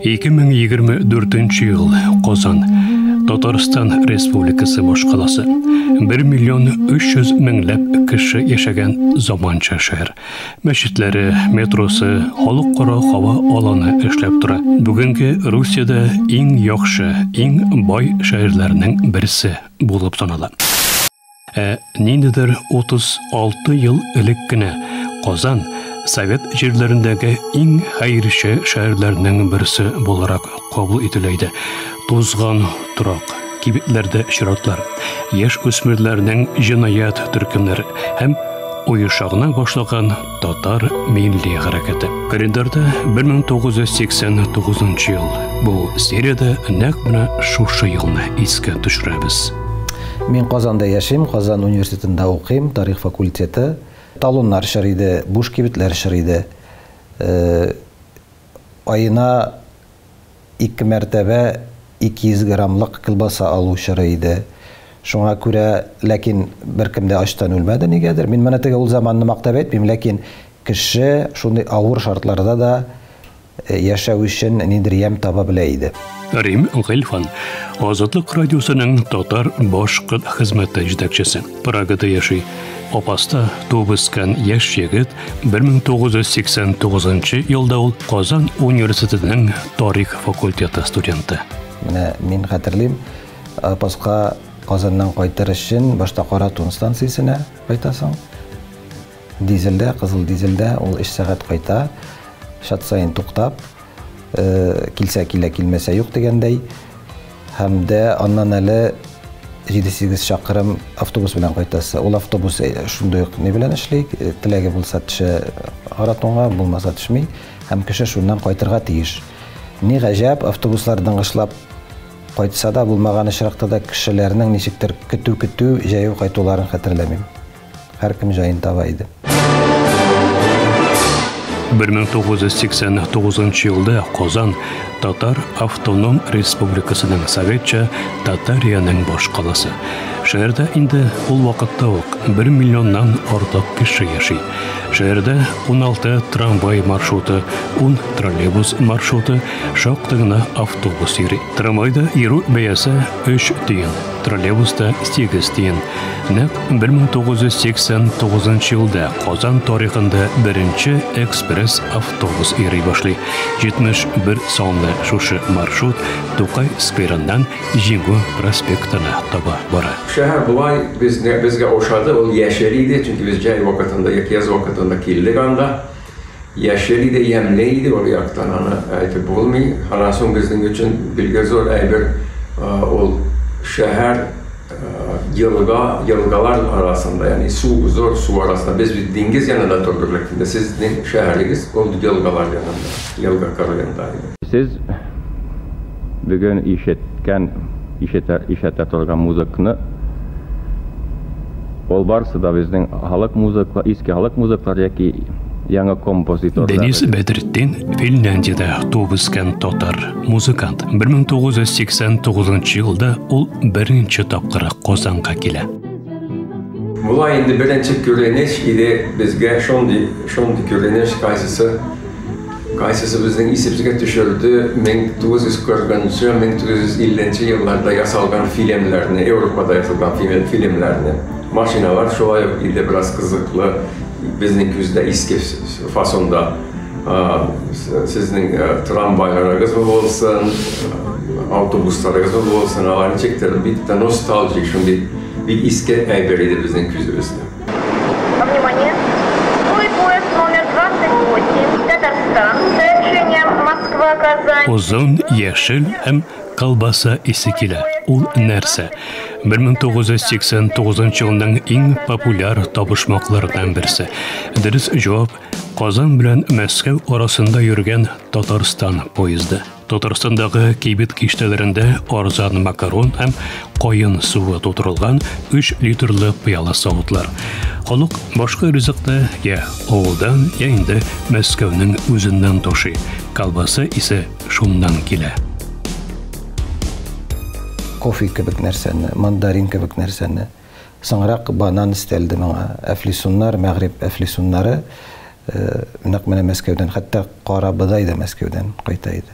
2024 ел, Казан, Татарстан Республикасы башкаласы. 1 миллион 300 меңләп кеше яшәгән заманча шәһәр. Мәчетләре, метросы, халыкара һава аланы эшләп тора. Бүгенге Русиядә иң яхшы, иң бай шәһәрләрнең берсе булып санала. Ә ниндидер 36 ел элек кенә Казан совет җирләрендәге иң хәерче шәһәрләрнең берсе буларак кабул ителә иде. Тузган торак, кибетләрдә чиратлар, яшь үсмерләрнең җинаять төркемнәре һәм оеша гына башлаган татар милли хәрәкәте. Календарьда 1989 ел. Бу сериядә нәкъ менә шушы елны искә төшерәбез. Мин Казанда яшим, Казан университетында укыйм, тарих факультеты. Талоннар чор иде, буш кибетләр чор иде. Аена 2 мәртәбә 200 граммлык колбаса алу чоры иде. Шуңа күрә, ләкин беркем дә ачтан үлмәде нигәдер. Мин моны теге ул заманны мактап әйтмим, ләкин кеше шундый авыр шартларда да яшәү өчен ниндидер ямь таба белә иде. Рим Гыйльфан, Азатлык радиосының татар башкорт хезмәте җитәкчесе. Прагада яши. Апаста туып үскән яшь егет 1989 елда ул Казан университетының тарих факультеты студенты. Менә мин хәтерлим, Апаска Казаннан кайтыр өчен башта Кара Тун станциясенә кайтасың. Дизельдә, кызыл дизельдә ул 3 сәгать кайта. Чат саен туктап, килсә килә, килмәсә юк дигәндәй. Һәм дә аннан әле 7-8 чакрым автобус белән кайтасы. Ул автобус шундый ук ни белән эшли, теләге булса төшә Кара Тунга, булмаса төшми. Һәм кеше шуннан кайтырга тиеш. Ни гаҗәп, автобуслар дыңгышлап кайтса да, булмаган очракта да кешеләрнең ничектер көтү-көтү җәяү кайтуларын хәтерләмим. Һәркем җаен таба иде. 1989 елда Казан Татар автоном республикасының советча Татариянең башкаласы. Шәһәрдә инде ул вакытта ук 1 миллионнан артык кеше яши. Шәһәрдә 16 трамвай маршруты, 10 троллейбус маршруты, шактый гына автобус йөри. Трамвайда йөрү бәясе 3 тиен, троллейбуста 8 тиен. Нәкъ 1989 елда Казан тарихында беренче экспресс автобус йөри башлый. 71 санлы шушы маршрут Тукай скверыннан Җиңү проспектына таба бара. Шәһәр болай безгә ошады, ул яшел иде, чөнки без җәй вакытында яки яз вакытында килдек анда. Яшел иде, ямьле иде, ул яктан аны әйтеп булмый. Аннан соң безнең өчен билге зур әйбер ул шәһәр елга, елгалар арасында, ягъни су, зур су арасында. Без бит диңгез янында тордык, ләкин сезнең шәһәрегез ул елгалар янында, елга кырыенда иде. Сез бүген ишеткән, ишетә, ишетә торган музыкны, ул барысы да безнең халык музыка, иске халык музыклар яки яңа композиторлар. Денис Бәдретдин Финляндиядә туып үскән татар музыкант. 1989 елда ул беренче тапкыр Казанга килә. Болай инде беренче күренеш иде безгә шундый, шундый күренеш, кайсысы, кайсысы безнең исебезгә төшерде 1940-1950 елларда ясалган фильмнарны, Европада ясалган фильмнарны. Машиналар шулай ук иде бераз кызыклы, безнең күздә иске фасонда. Сезнең трамвайларыгыз булсын, автобусларыгыз булсын, алар ничектер бик тә ностальгик, шундый бик иске әйбер иде безнең күзебездә. Внимание! Скорый поезд номер 28, Татарстан, сообщение Москва-Казань. Озын, яшел һәм колбаса исе килә. Ул нәрсә? 1989 елның иң популяр табышмакларыннан берсе. Дөрес җавап Казан белән Мәскәү арасында йөргән Татарстан поезды. Татарстандагы кибет киштәләрендә арзан макарон һәм каен суы тутырылган 3 литрлы пыяла савытлар. Халык башка ризыкны я авылдан, я инде Мәскәүнең үзеннән ташый. Колбаса исе шуннан килә. Кофе кебек нәрсәне, мандарин кебек нәрсәне. Соңрак банан өстәлде моңа. Әфлисуннар, мәгъриб әфлисуннары нәкъ менә Мәскәүдән, хәтта кара бодай да Мәскәүдән кайта иде.